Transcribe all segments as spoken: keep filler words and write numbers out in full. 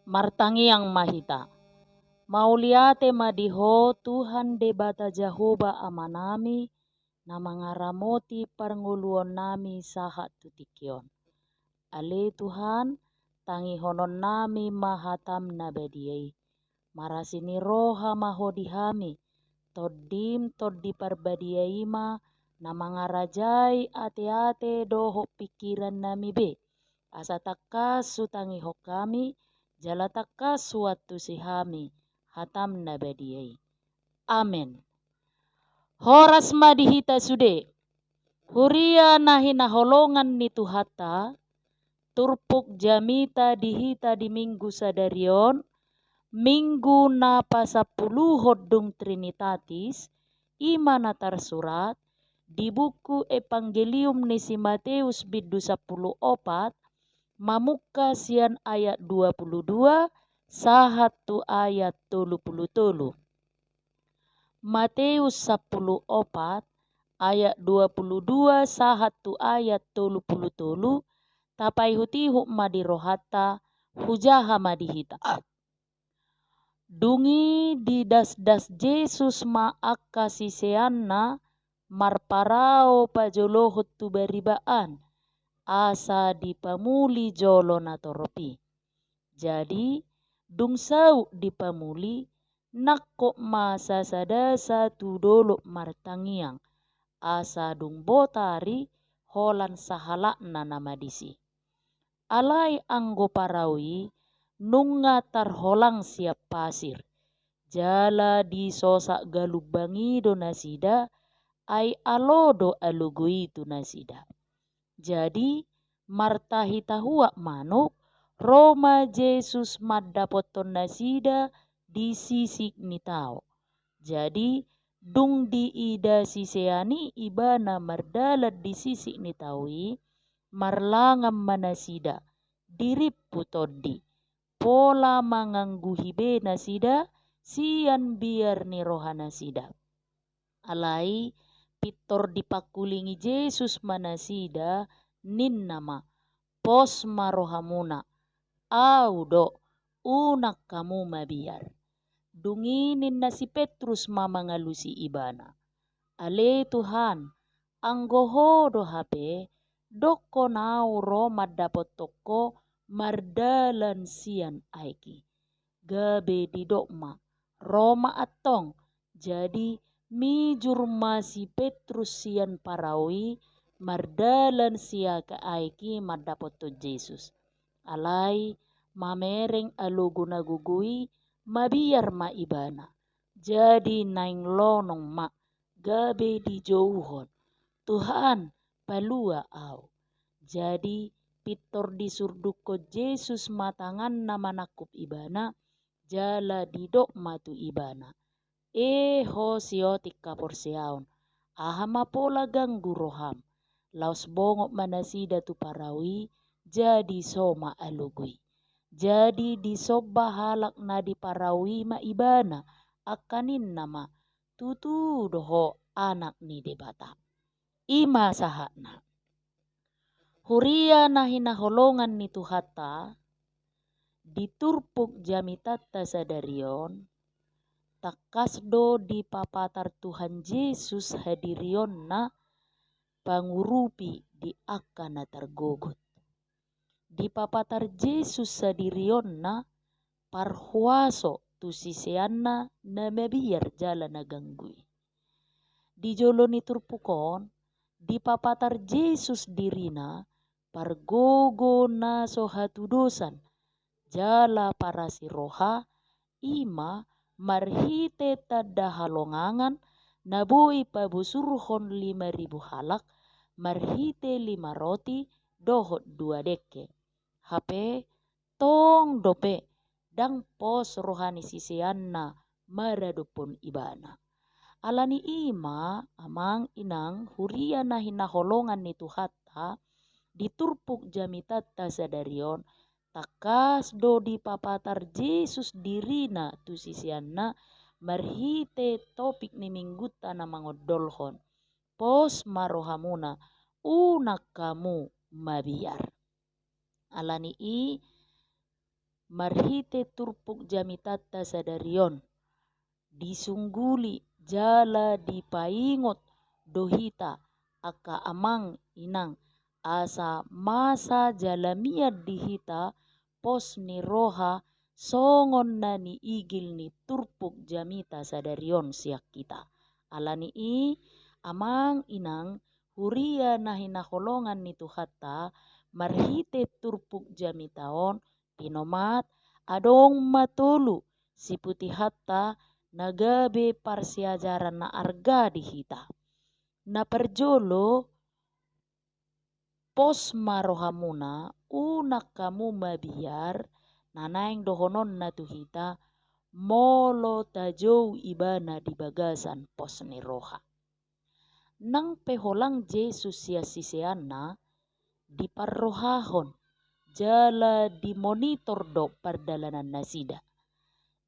Martangiang ma hita. Mauliate ma di Ho Tuhan Debata Jahowa Amanami, na mangaramoti parngoluonnami sahat tu tingki on. Ale Tuhan, tangihononnami ma hataM na badia i. Marasi ni roha ma Ho di hami, TondiM Tondi Parbadia i ma na mangarajai ateate dohot pingkirannami be, asa tangkas hutangihon hami, jala tangkas huantusi hami hataM na badia i. Amen. Horas ma di hita sude. Huria na hinaholongan ni Tuhanta, turpuk jamita di hita di Minggu sadari on, Minggu na pasampuluhon dung Trinitatis, i ma na tarsurat di buku Evangelium ni si Mateus bindu sampulu opat, mamungka sian ayat dua pulu dua sahat tu ayat tolu pulu tolu. Mateus sampulu opat ayat dua pulu dua sahat tu ayat tolu pulu tolu, tapaihutihut ma di rohanta, hujaha ma di hita. Dung i didasdas Jesus ma angka siseanna marparau pajolohon tu bariba an, asa dipamuli jolo natorop i. Jadi, dung saut dipamuli, nangkok ma sasadasa tu dolok martangiang, asa dung bot ari holan sahalakna nama disi. Alai anggo parau i nunga tarholang sian pasir, jala disosak galumbang i do nasida, ai alo do alogo i tu nasida. Jadi, martahitahuak manuk, ro ma Jesus mandapothon nasida di sisik ni tao. Jadi, dung diida sisean i Ibana mardalan di sisik ni tao i, marlangan ma nasida, dirimpu tondi, pola mangangguhi be nasida sian biar ni rohanasida. Alai pintor dipangkulingi Jesus ma nasida, ninna ma: Pos ma rohamuna, Au do, unang hamu mabiar. Dung i ninna si Petrus ma mangalusi Ibana: Ale Tuhan, anggo Ho do hape, dokkon au ro mandapothon Ho mardalan sian aek i. Gabe didok ma: Ro ma antong. Jadi, mijur ma si Petrus sian parau i, mardalan sian aek i mandapothon Jesus. Alai, mamereng alogo na gogo i, mabiar ma ibana. Jadi naeng lonong ma, gabe dijouhon: Tuhan, palua au. Jadi, pintor disurdukkon Jesus ma tanganna manangkup ibana, jala didok ma tu ibana: E ho siotik haporseaon, aha ma pola ganggu roham? Laos bongot ma nasida tu parau i, jadi so ma alogo i. Jadi disomba halak na di parau i ma ibana, angka ninna ma: Tutu do Ho Anak ni Debata. I ma sahatna. Huria na hinaholongan ni Tuhanta, di turpuk jamitanta sadari on, tangkas do dipapatar Tuhan Jesus hadirionna pangurupi di angka na targogot. Dipapatar Jesus hadirionna parhuaso tu siseanna na mabiar jala na ganggu i. Di jolo ni turpuk on, dipapatar Jesus dirina pargogo na so hatudosan jala parasi roha, i ma marhite tanda halongangan na boi pabosurhon lima ribu halak marhite lima roti dohot dua dengke. Hape tong dope ndang pos roha ni siseanna maradophon ibana. Ala ni i ma, amang inang, huria na hinaholongan ni Tuhanta, di turpuk jamitanta sadari on, tangkas do dipapatar Jesus dirina tu siseanna marhite topik ni minggunta na mangondolhon: Pos ma rohamuna, unang hamu mabiar. Ala ni i, marhite turpuk jamitanta sadari on, disungguli jala dipaingot do hita angka amang inang, asa masa jala mian di hita pos ni roha songon na niigil ni turpuk jamita sadari on sian hita. Ala ni i, amang inang, huria na hinaholongan ni Tuhanta, marhite turpuk jamita on, pinomat, adong ma tolu siputihonta na gabe parsiajaran na arga di hita. Na parjolo, pos ma rohamuna, unang hamu mabiar, na naeng dohononna tu hita, molo tajou ibana di bagasan pos ni roha. Nang pe holang Jesus sian siseanna, diparrohahon jala dimonitor do pardalanan nasida.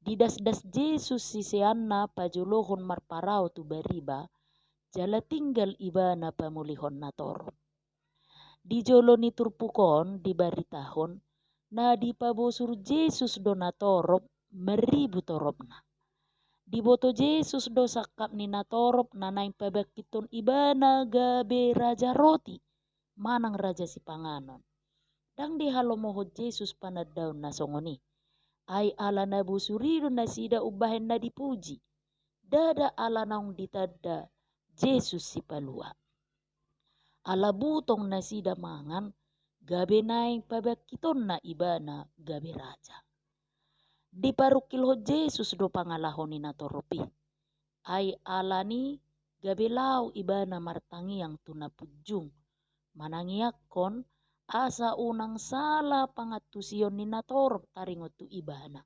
Didasdas Jesus siseanna pajolohon marparau tu bariba, jala tinggal ibana pamulihon natorop. Di jolo ni turpuk on dibaritahon, na dipabosur Jesus do natorop, marribu toropna. Diboto Jesus do sangkap ni natorop na naeng pabangkithon ibana gabe raja roti, manang raja sipanganon. Ndang dihalomohon Jesus panandaon na songon i. Ai ala na bosur i do nasida umbahen na dipuji. Ndada ala naung ditanda Jesus Sipalua. Ala butong nasida mangan, gabe naeng pabangkithonna ibana gabe raja. Diparungkilhon Jesus do pangalaho ni natorop i. Ai ala ni gabe laho ibana martangiang tu na punjung, manangiangkon asa unang sala pangantusion ni natorop taringot tu ibana.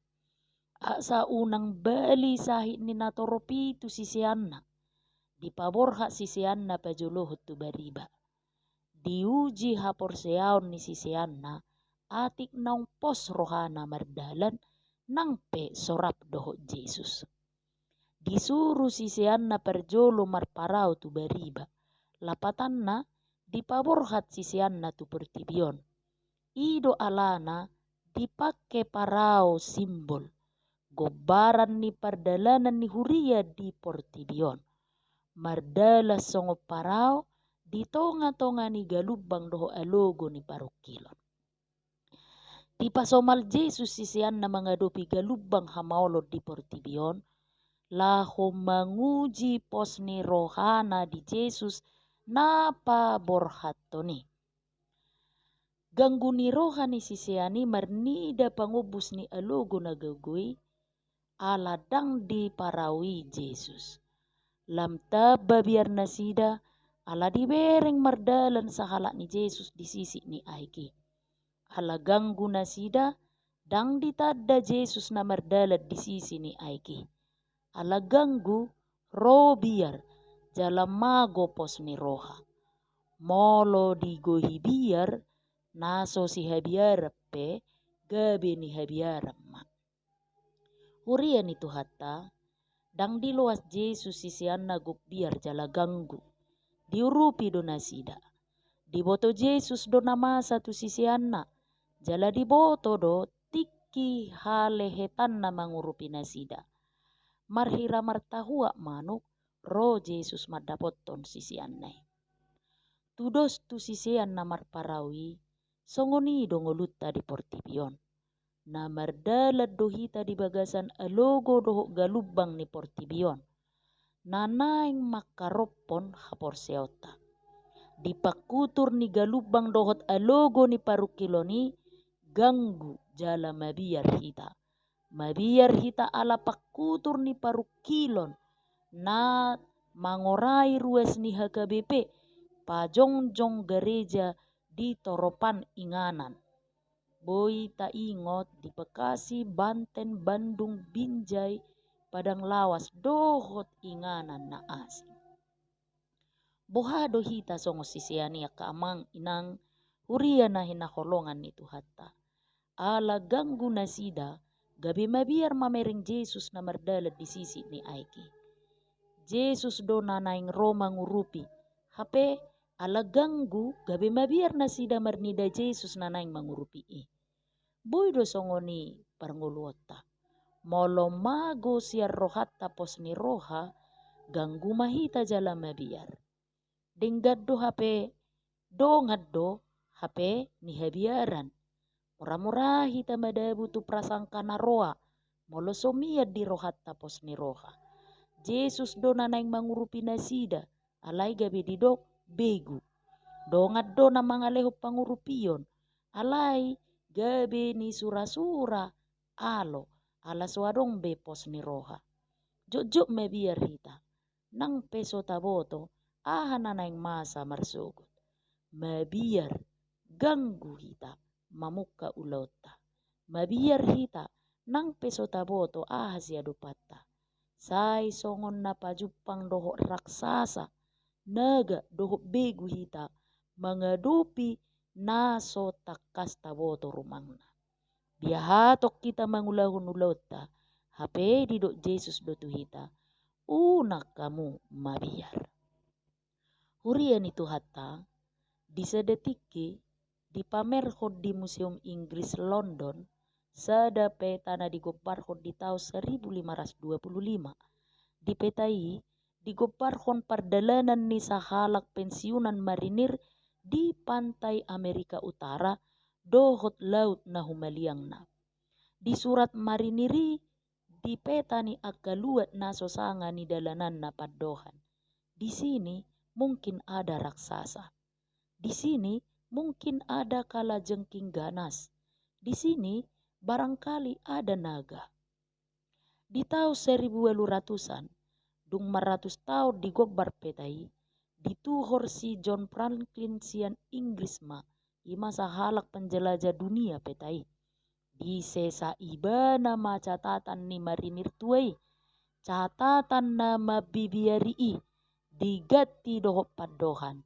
Asa unang bali sahit ni natorop i tu siseanna. Dipaborhat siseanna pajolohon tu bariba. Diuji haporseaon ni siseanna, atik naung pos rohana mardalan, nang pe so rap dohot Jesus. Disuru siseanna parjolo marparau tu bariba. Lapatanna, dipaborhat siseanna tu portibi on. I do alana dipangke parau simbol, gombaran ni pardalanan ni huria di portibi on. Mardalan songon parau di tongatonga ni galumbang dohot alogo ni parungkilon. Dipasomal Jesus siseanna mangadopi galumbang hamaolon di portibi on, laho manguji pos ni rohana di Jesus na paborhathon i. Ganggu ni roha ni sisean i marnida pangombus ni alogo na gogo i, ala ndang diparaoi Jesus. Lam tamba biar nasida, ala dibereng mardalan sahalak ni Jesus di sisi ni aek i. Ala ganggu nasida, ndang ditanda Jesus na mardalan di sisi ni aek i. Ala ganggu, ro biar, jala mago pos ni roha. Molo digohi biar, na so sihabiaran pe, gabe nihabiaran ma. Huria ni Tuhanta, ndang diloas Jesus siseanna gok biar jala ganggu. Diurupi do nasida. Diboto Jesus do na masa tu siseanna, jala diboto do tingki halehetanna mangurupi nasida. Marhira martahuak manuk, ro Jesus mandapothon siseanna i. Tudos tu sisean na marparau i, songon i do ngolunta di portibi on. Na mardalan do hita di bagasan alogo dohot galumbang ni portibi on, na naeng mangkarophon haporseaonta. Di pangkutur ni galumbang dohot alogo ni parungkilon i, ganggu jala mabiar hita. Mabiar hita ala pangkutur ni parungkilon, na mangorai ruas ni H K B P, pajongjong gareja di toropan inganan. Boi taingot di Bekasi, Banten, Bandung, Binjai, Padang Lawas, dohot inganan na asing. Boha do hita songon sisean i angka amang inang huria na hinaholongan ni Tuhanta. Ala ganggu nasida, gabe mabiar mamereng Jesus na mardalan di sisi ni aek i. Jesus do na naeng ro mangurupi. Hape, ala ganggu, gabe mabiar nasida marnida Jesus na naeng mangurupi i. Boi do songon i parngoluonta. Molo mago sian rohanta pos ni roha, ganggu ma hita jala mabiar. Denggan do hape, dongan do hape ni habiaran. Mora-mora hita madabu tu prasangka na roa, molo so mian di rohanta pos ni roha. Jesus do na naeng mangurupi nasida, alai gabe didok begu. Dongan do na mangalehon pangurupion, alai gabe ni sura-sura alo, ala so adong be pos ni roha. Jotjot mabiar hita, nang pe so taboto aha na naeng masa marsogot. Mabiar, ganggu hita mamungka ulaonta. Mabiar hita, nang pe so taboto aha siadopanta. Sai songon na pajumpang dohot raksasa, naga dohot begu hita mangadopi na so tangkas taboto rumangna. Biahatong hita mangulahon ulaonta, hape didok Jesus do tu hita, unang hamu mabiar. Huria ni Tuhanta, di sada tingki dipamerhon di Museum Inggris London sada peta na digombarhon di taon seribu lima ratus dua puluh lima. Di peta i digombarhon pardalanan ni sahalak pensiunan marinir di pantai Amerika Utara dohot laut na humaliangna. Di surat marinir i, di peta ni angka luat na so sanga ni dalananna pandohan. Di sini mungkin ada raksasa. Di sini mungkin ada kalajengking ganas. Di sini barangkali ada naga. Di taon seribu ualu ratusan, dung maratus taon digombar peta i, dituhor si John Franklin sian Inggris ma, i ma sahalak penjelajah dunia peta i. Disesa ibana ma catatan ni marinir tua i, catatan na mambibiari i, diganti dohot pandohan.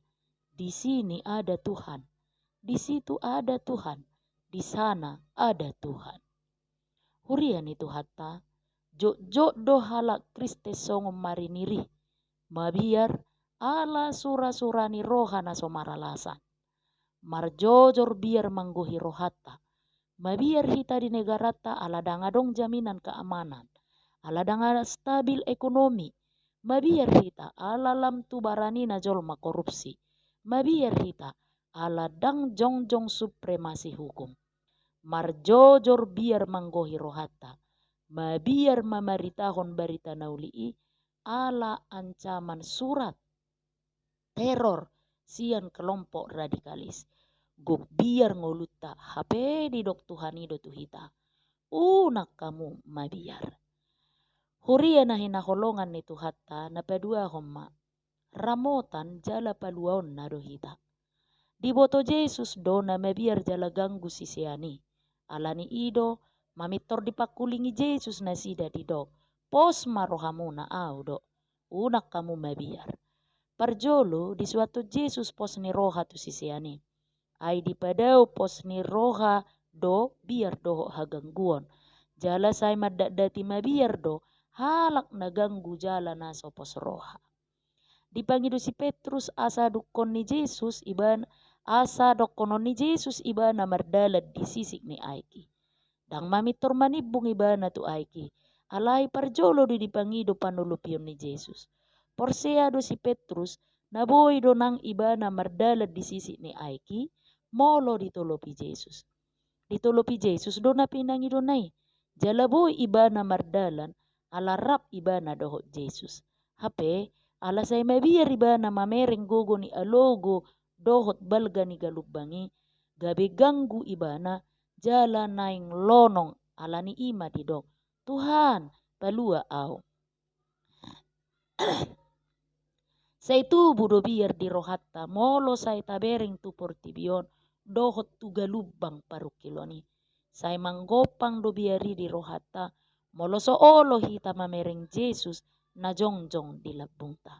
Di sini ada Tuhan, di situ ada Tuhan, di sana ada Tuhan. Huria ni Tuhanta, jotjot do halak Kristen songon marinir i, mabiar ala sura-sura ni roha na so maralasan. Marjojor biar manggohi rohanta. Mabiar hita di negaranta ala ndang adong jaminan keamanan. Ala ndang stabil ekonomi. Mabiar hita ala lam tu baranina jolma korupsi. Mabiar hita ala ndang jongjong supremasi hukum. Marjojor biar manggohi rohanta. Mabiar mamaritahon barita na uli i ala ancaman surat teror sian kelompok radikalis. Gok biar ngolunta, hape didok Tuhan i do tu hita, unang hamu mabiar. Huria na hinaholongan ni Tuhanta, na paduahon ma, ramotan jala paluaonna do hita. Diboto Jesus do na mabiar jala ganggu sisean i. Ala ni i do, mamintor dipangkulingi Jesus nasida didok, pos ma rohamuna, ahu do. Unang hamu mabiar. Parjolo disuathon Jesus pos ni roha tu sisean i. Ai dipadao pos ni roha do biar dohot hagangguon. Jala sai mandatdati mabiar do halak na ganggu jala na so pos roha. Dipangido si Petrus asa dungkon ni Jesus ibana, asa dongkonon ni Jesus ibana mardalan di sisik ni aek i. Ndang mamintor manimbung ibana tu aek i. Alai parjolo do dipangido panolopion ni Jesus. Porsea do si Petrus, na boi do nang ibana mardalan di sisik ni aek i, molo ditolopi Jesus. Ditolopi Jesus do na pinangidona i. Jala boi ibana mardalan, ala rap ibana dohot Jesus. Hape, ala sai mabiar ibana mamereng gogo ni alogo dohot balga ni galumbang i, gabe ganggu ibana, jala naeng lonong, ala ni i ma didok, Tuhan, palua ahu. Sai tubu do biar di rohanta, molo sai tabereng tu portibi on, dohot tu galumbang parungkilon i. Sai manggompang do biar i di rohanta, molo so olo hita mamereng Jesus na jongjong di lambungta.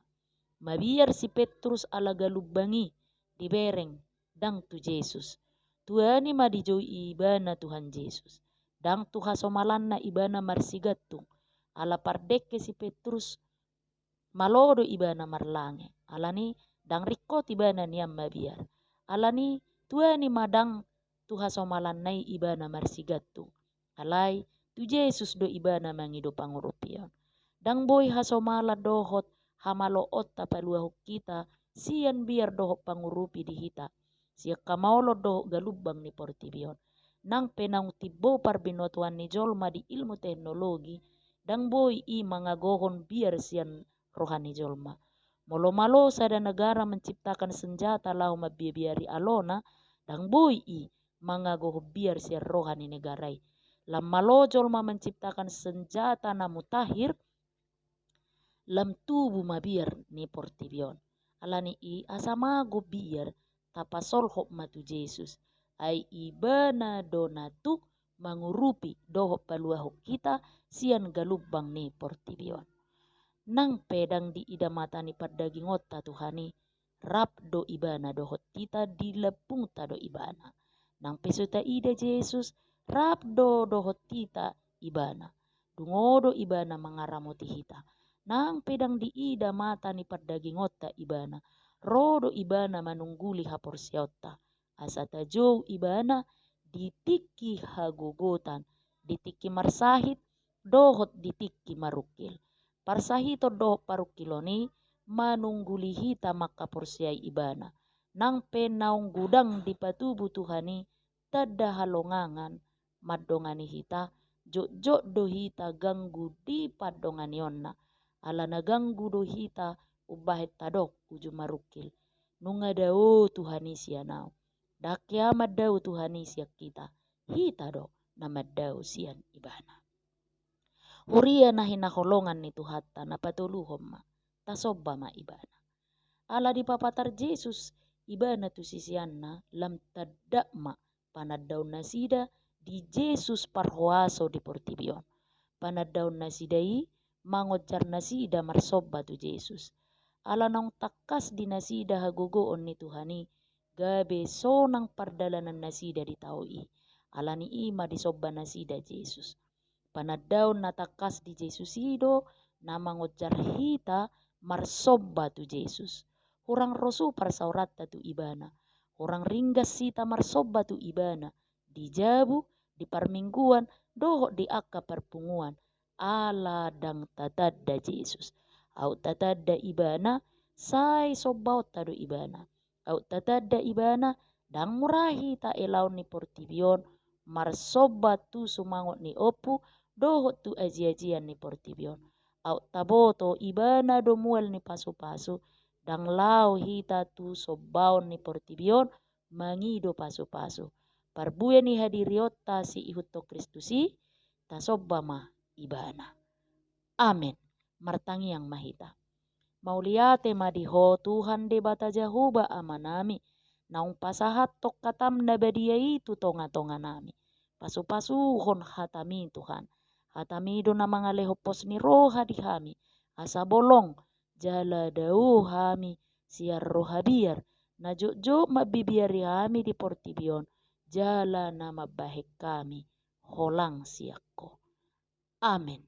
Mabiar si Petrus ala galumbang i dibereng, ndang tu Jesus. Tuani ma dijou ibana Tuhan Jesus. Ndang tu hasomalanna ibana marsigantung, ala pardengke si Petrus, malo do ibana marlange. Ala ni ndang ringkot ibana nian mabiar. Ala ni tuani ma ndang tu hasomalanna i ibana marsigantung. Alai tu Jesus do ibana mangido pangurupion. Ndang boi hasomalan dohot hamaloonta paluahon hita sian biar dohot pangurupi di hita, sian hamaolon dohot galumbang ni portibi on. Nang pe naung timbo parbinotoan ni jolma di ilmu teknologi, ndang boi i mangagohon biar sian roha ni jolma. Molo malo sada negara menciptakan senjata laho mambiabiari alona, ndang boi i mangagohon biar sian roha ni negara i. Lam malo jolma menciptakan senjata na mutakhir, lam tubu ma biar ni portibi on. Alani i asa mago biar, tapasolhot ma tu Jesus. Ai ibana do na tuk mangurupi dohot paluahon hita sian galumbang ni portibi on. Nang pe ndang diida mata ni pardagingonta Tuhan i, rap do ibana dohot hita, di lambungta do ibana. Nang pe so taida Jesus, rap do dohot hita ibana. Dungo do ibana mangaramoti hita. Nang pe ndang diida mata ni pardagingonta ibana, ro do ibana manungguli haporseaonta. Asa tajou ibana di tingki hagogotan, di tingki marsahit dohot di tingki marungkil. Parsahiton dohot parungkilon i manungguli hita mangkaporseai ibana. Nang pe naung godang dipatubu Tuhan i tanda halongangan mandongani hita, jotjot do hita ganggu di pandonganionna. Ala na ganggu do hita umbahen tadok uju marungkil. Nunga dao Tuhan i sian ahu. Ndang hea mandao Tuhan i sian hita. Hita do na mandao sian ibana. Huria na hinaholongan ni Tuhanta, na patoluhon ma, tasomba ma ibana. Ala dipapatar Jesus ibana tu siseanna, lam tanda ma panandaon nasida di Jesus parhuaso di portibi on. Panandaon nasida i mangonjar nasida marsomba tu Jesus. Ala naung tangkas di nasida hagogoon ni Tuhan i, gabe sonang pardalanan nasida di tao i. Alani i ma disomba nasida Jesus. Panandaon na tangkas di Jesus i do na mangonjar hita marsomba tu Jesus. Hurang rosu parsaoranta tu ibana. Hurang ringgas hita marsomba tu ibana di jabu, di parmingguan, dohot di angka parpunguan. Ala ndang tatanda Jesus. Aut tatanda ibana, sai sombaonta do ibana. Aut tatanda ibana, ndang mura hita elaon ni portibi on marsomba tu sumangot ni ompu dohot tu ajiajian ni portibi on. Aut taboto ibana do mual ni pasupasu, ndang laho hita tu sombaon ni portibi on mangido pasupasu. Parbue ni hadirionta siihuthon Kristus i, tasomba ma ibana. Amen. Martangiang ma hita. Mauliate ma di Ho Tuhan Debata Jahowa Amanami, naung pasahathon hatam na badia i tu tongatonganami. Pasupasuhon hatami Tuhan. Hatami do na mangalehon pos ni roha di hami, asa bolong jala dao hami sian roha biar, na jotjot mambibiari hami di portibi on, jala na mambahen hami holang sian Ho. Amen.